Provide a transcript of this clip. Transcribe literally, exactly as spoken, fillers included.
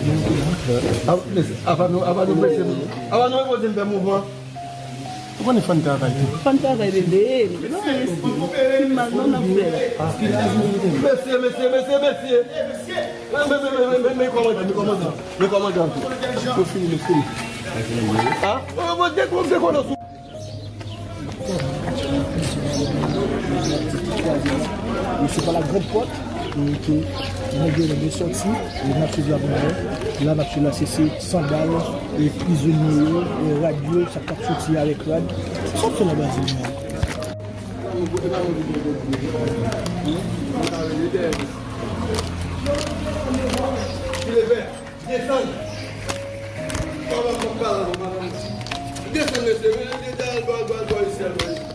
Apa nou, apa nou prese, apa nou repoze n fè mouvman. Ou konnen fò n travay tou. Fò n travay, bebe. Ki mal non n ap fè la. Mesye, mesye, mesye, mesye. Men, men, men, men, men, men kòmandan, men kòmandan. Men kòmandan. Yo fini, men fini. Ah, mwen dekò, dekò nan sou. E se pa la grande pòt, e ke nèg yo, nèg yo sòti, e n ap swiv la pou nou wè. La n ap swiv la, se, se sandal, e prizonye yo, e rad yo, sa k ap soti avèk rad. Sa w ap fè la, Bazil, menm? Desann. Desann, mesye, men desann, al bò, al bò, al bò, isi, al bò, isi.